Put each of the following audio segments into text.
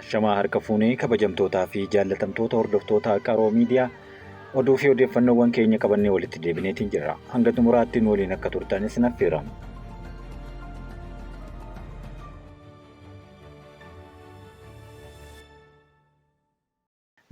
Ashamaa harka fuunee kabajamtootaa fi jaallatamtoota hordoftoota Qaroo Miidiyaa oduu fi odeeffannoowwan keenya qabannee walitti deebineetiin jirra. Hanga xumuraatti nu waliin akka turtan isin affeera.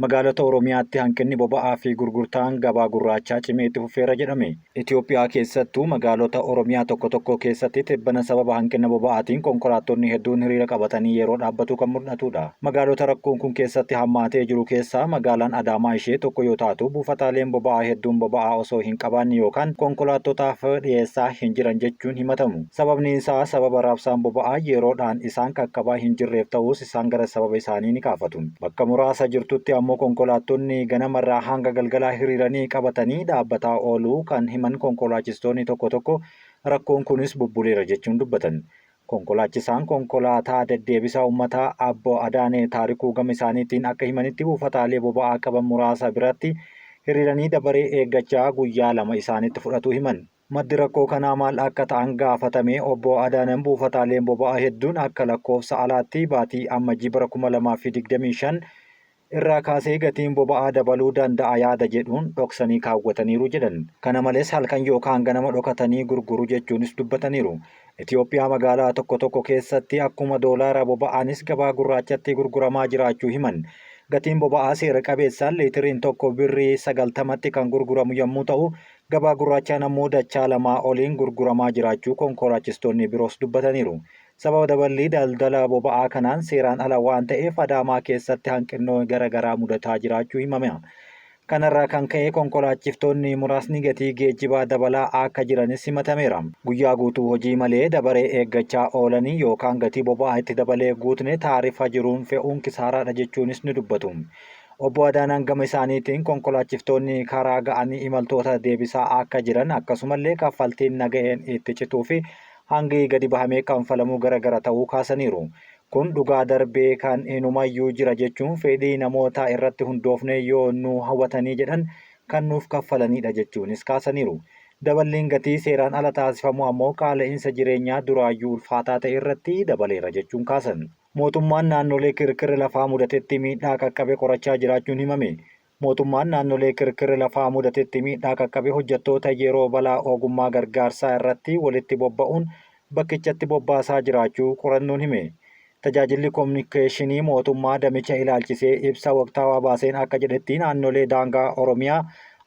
Magaalota Oromiyaatti hanqinni boba'aa fi gurgurtaan gabaa gurraachaa cimee itti fufeera jedhame. Itoophiyaa keessattuu magaalota Oromiyaa tokko tokko keessatti tibbana sababa hanqina boba'aatiin konkolaattonni hedduun hiriira qabatanii yeroo dhaabbatu kan mul'atudha. Magaalota rakkoon kun keessatti hammaatee jiru keessaa magaalaan Adaamaa ishee tokko yoo taatu, buufataaleen boba'aa hedduun boba'aa osoo hin qabaanne yookaan konkolaattotaaf dhiyeessaa hin jiran jechuun himatamu. Sababni isaa sababa raabsaan boba'aa yeroodhaan isaan qaqqabaa hin jirreef ta'uus isaan gara sababa isaanii ni kaafatu. Bakka muraasa jirtutti ammoo konkolaattonni ganamarraa hanga galgalaa hiriiranii qabatanii dhaabbataa ooluu kan himan konkolaachistoonni tokko tokko rakkoon kunis bubbuleera jechuun dubbatan. Konkolaachisaan konkolaataa deddeebisa uummataa Abbo Adaanee Taarikuu gama isaaniitiin akka himanitti buufataalee boba'aa qaban muraasa biratti hiriiranii dabaree eeggachaa guyyaa 2 isaanitti fudhatuu himan. Maddi rakkoo kanaa maal akka ta'an gaafatamee Obbo Adaanen buufataaleen boba'aa hedduun akka lakkoofsa alaatti baatii Ammajjii bara 2025 irraa kaasee gatiin boba'aa dabaluu danda'a yaada jedhuun dhoksanii kaawwataniiru jedhan. Kana malees halkan yookaan ganama dhokatanii gurguru jechuunis dubbataniiru. Itoophiyaa magaalaa tokko tokko keessatti akkuma doolaara boba'aanis gabaa gurraachatti gurguramaa jiraachuu himan. Gatiin boba'aa seera qabeessaan liitiriin tokko birrii 90tti kan gurguramu yommuu ta'u, Gabaa gurraachaan ammoo dachaa lamaa oliin gurguramaa jiraachuu konkolaachistoonni biroos dubbataniiru. Sababa daballii daldala boba'aa kanaan seeraan ala waan ta'eef Adaamaa keessatti hanqinnoo gara garaa mudataa jiraachuu himama. Kanarraa kan ka'e konkolaachiftoonni muraasni gatii geejjibaa dabalaa akka jiranis himatameera. Guyyaa guutuu hojii malee dabaree eeggachaa oolanii yookaan gatii boba'aa itti dabalee guutne taarifa jiruun fe'uun kisaaraadha jechuunis ni dubbatu. Obbo Adaanaan gama isaaniitiin konkolaachiftoonni karaa ga'anii imaltoota deebisaa akka jiran akkasumallee kaffaltiin nagaheen itti cituu fi hangi gadi bahamee kanfalamuu gara gara ta'uu kaasaniiru. Kun dhugaa darbee kan inumayyuu jira jechuun fedhii namootaa irratti hundoofnee yoo nu hawwatanii jedhan kan nuuf kaffalaniidha jechuunis kaasaniiru. Daballiin gatii seeraan ala taasifamu ammoo qaala'iinsa jireenyaa duraayyuu ulfaataa ta'e irratti dabaleera jechuun kaasan. Mootummaan naannolee kirkirri lafaa mudatetti miidhaa qaqqabe qorachaa jiraachuun himame. Mootummaan naannolee kirkirri lafaa mudatetti miidhaa qaqqabe hojjettoota yeroo balaa ogummaa gargaarsaa irratti walitti bobba'uun bakkichatti bobbaasaa jiraachuu qorannoon hime. Tajaajilli Kominikeeshinii mootummaa damicha ilaalchisee ibsa waqtaawaa baaseen akka jedhetti naannolee daangaa Oromiyaa,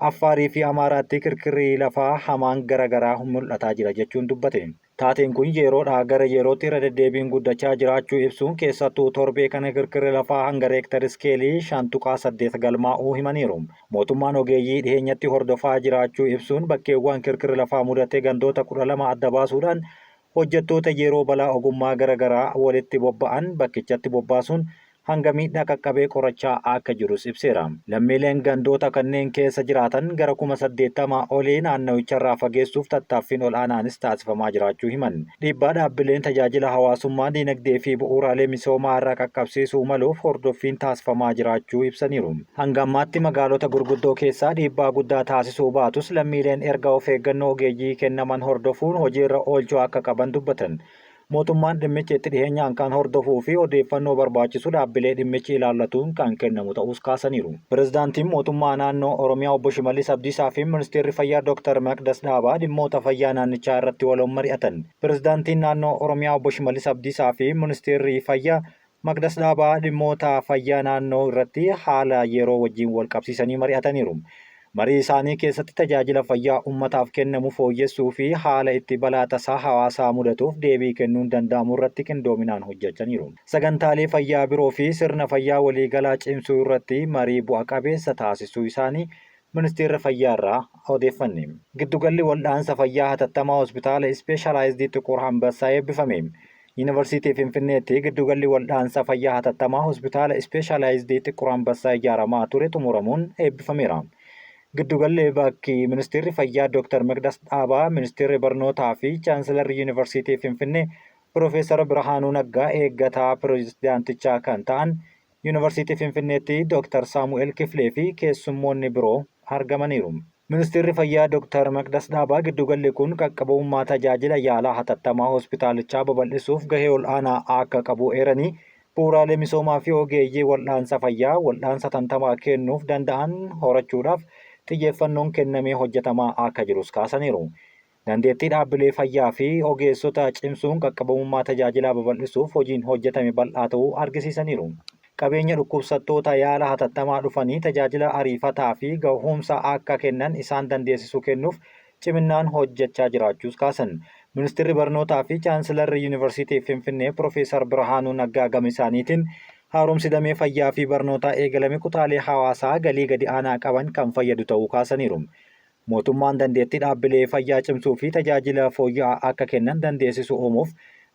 Affaarii fi Amaaraatti kirkirri lafaa hamaan gara garaa mul'ataa jira jechuun dubbate. Taateen kun yeroodhaa gara yerootti irra deddeebiin guddachaa jiraachuu ibsuun, keessattuu torbee kana kirkirri lafaa hanga reektar iskeelii 5.8 galmaa'uu himaniiru. Mootummaan ogeeyyii dhiheenyatti hordofaa jiraachuu ibsuun, bakkeewwan kirkirri lafaa mudate gandoota 12 adda baasuudhaan hojjettoota yeroo balaa ogummaa gara garaa walitti bobba'an bakkichatti bobbaasuun hanga miidhaa qaqqabee qorachaa akka jirus ibseera. Lammiileen gandoota kanneen keessa jiraatan gara 80,000 olii naannawicharraa fageessuuf tattaaffiin ol'aanaanis taasifamaa jiraachuu himan. Dhiibbaa dhaabbileen tajaajila hawaasummaa, diinagdee fi bu'uuraalee misoomaa irra qaqqabsiisuu maluuf hordoffiin taasifamaa jiraachuu ibsaniiru. Hanga ammaatti magaalota gurguddoo keessaa dhiibbaa guddaa taasisuu baatus lammiileen erga of eeggannoo ogeeyyii kennaman hordofuun hojiirra oolchuu akka qaban dubbatan. Mootummaan dhimmicha itti dhiheenyaan kan hordofuu fi odeeffannoo barbaachisu dhaabbilee dhimmichi ilaallatuun kan kennamu ta'uus kaasaniiru. Pirezidaantiin Mootummaa Naannoo Oromiyaa Obbo Shimallis Abdiisaa fi Ministeerri Fayyaa Dooktar Maqdas Dhaabaa dhimmoota fayyaa naannichaa irratti waloon mari'atan. Pirezidaantiin Naannoo Oromiyaa Obbo Shimallis Abdiisaa fi Ministeerri Fayyaa Maqdas Dhaabaa dhimmoota fayyaa naannoo irratti haala yeroo wajjin walqabsiisanii mari'ataniiru. Marii isaanii keessatti tajaajila fayyaa ummataaf kennamu fooyyessuu fi haala itti balaa tasaa hawaasaa mudatuuf deebii kennuun danda'amu irratti qindoominaan hojjechaniiru. Sagantaalee fayyaa biroo fi sirna fayyaa waliigalaa cimsuu irratti marii bu'a qabeessa taasisuu isaanii Ministeerra Fayyaa irraa odeeffanne. Giddugalli waldhaansa fayyaa hatattamaa Hospitaala Ispeeshaalaayizdii Xiquur Hambassaa eebbifame. Yuunivarsiitii Finfinneetti giddugalli waldhaansa fayyaa hatattamaa Hospitaala Ispeeshaalaayizdii Xiquur Hambassaa ijaaramaa ture xumuramuun eebbifameera. Giddugalli bakki Ministeerri Fayyaa Dooktar Maqdas Dhaabaa, Ministeerri Barnootaa fi Chaansilarri Yuunivarsiitii Finfinnee Piroofeesar Birhaanuu Naggaa eeggataa pireezidaantichaa kan ta'an Yuunivarsiitii Finfinneetti Dooktar Saamu'eel Kiflee fi keessummoonni biroo argamaniiru. Ministirri Fayyaa Dooktar Maqdas Dhaabaa giddugalli kun qaqqabamummaa tajaajila yaalaa hatattamaa hospitaalichaa babal'isuuf gahee ol'aanaa akka qabu eeranii, Bu'uuraalee misoomaa fi ogeeyyii wal'aansa fayyaa wal'aansa hatantamaa kennuuf danda'an horachuudhaaf xiyyeeffannoon kennamee hojjetamaa akka jirus kaasaniiru. Dandeettii dhaabbilee fayyaa fi ogeessota cimsuun qaqqabamummaa tajaajilaa babal'isuuf hojiin hojjetame bal'aa ta'uu argisiisaniiru. Qabeenya dhukkubsattoota yaala hatattamaa dhufanii tajaajila ariifataa fi gahumsa akka kennan isaan dandeessisu kennuuf ciminaan hojjechaa jiraachuus kaasan. Ministeerri Barnootaa fi Chaansilarri Yuunivarsiitii Finfinnee Piroofeesar Birhaanuu Naggaa gama isaaniitiin haaromsi damee fayyaa fi barnootaa eegalame kutaalee hawaasaa galii gadi aanaa qaban kan fayyadu ta'uu kaasaniiru. Mootummaan dandeettii dhaabbilee fayyaa cimsuu fi tajaajila fooyya'aa akka kennan dandeessisu uumuuf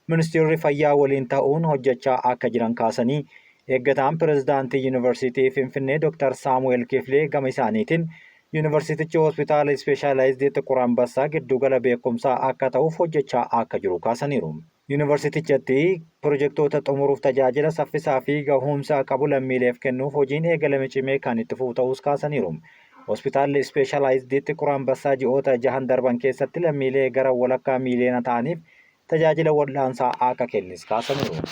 Ministeerri Fayyaa waliin ta'uun hojjechaa akka jiran kaasanii, eeggataan pirezidaantii Yuunivarsiitii Finfinnee Dr. Saamu'eel Kifilee gama isaaniitiin yuunivarsiitichi hospitaala ispeeshaalaayizidii Xiqur Ambassaa giddugala beekumsaa akka ta'uuf hojjechaa akka jiru kaasaniiru. Yuunivarsiitichatti pirojektoota xumuruuf tajaajila saffisaa fi gahumsa qabu lammiileef kennuuf hojiin eegalame cimee kan itti fufu ta'uus kaasaniiru. Hospitaalli ispeeshaalaayizidii Xiqur Ambassaa ji'oota jahan darban keessatti lammiilee gara walakkaa miiliyoona ta'aniif tajaajila wal'aansaa akka kennis kaasaniiru.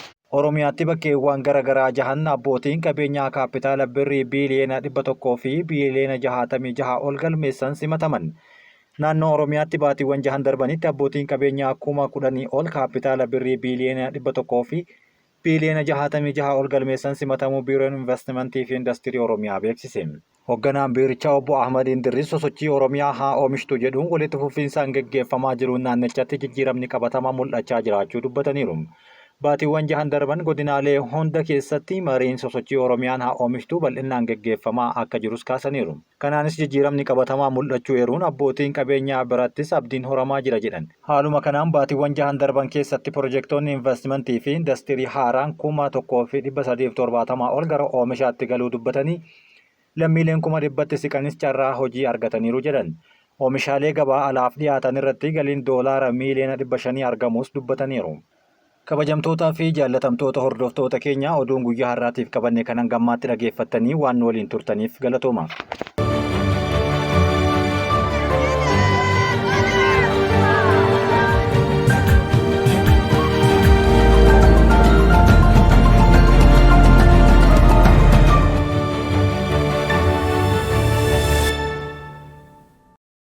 Oromiyaatti bakkeewwan gara garaa jahan abbootiin qabeenyaa kaappitaala birrii biiliyoona 100 fi biiliyoona 66 ol galmeessan simataman. Naannoo Oromiyaatti baatiiwwan jahan darbanitti abbootiin qabeenyaa 10,000 ol kaappitaala birrii biiliyoona 100 fi biiliyoona 66 ol galmeessan simatamuu Biiroon Investimentii fi Indastirii Oromiyaa beeksise. Hoogganaan biirichaa obbo Ahmad Indiris sosochii Oromiyaa haa oomishtu jedhuun walitti fufiinsaan geggeeffamaa jiruun naannichatti jijjiiramni qabatamaa mul'achaa jiraachuu dubbataniiru. Baatiiwwan jahan darban godinaalee hunda keessatti mariin sosochii Oromiyaan haa oomishtu bal'inaan geggeeffamaa akka jirus kaasaniiru. Kanaanis jijjiiramni qabatamaa mul'achuu eeruun abbootiin qabeenyaa birattis abdiin horamaa jira jedhan. Haaluma kanaan baatiiwwan jahan darban keessatti pirojektoonni investimentii fi indastirii haaraan 1,370 ol gara oomishaatti galuu dubbatanii lammiileen 100,000tti siqanis carraa hojii argataniiru jedhan. Oomishaalee gabaa alaaf dhiyaatan irratti galiin doolaara miiliyoona 500 argamuus dubbataniiru. Kabajamtootaa fi jaallatamtoota hordoftoota keenya, oduun guyyaa har'aatiif qabanne kanan gammaatti dhageeffattanii waan nu waliin turtaniif galatooma.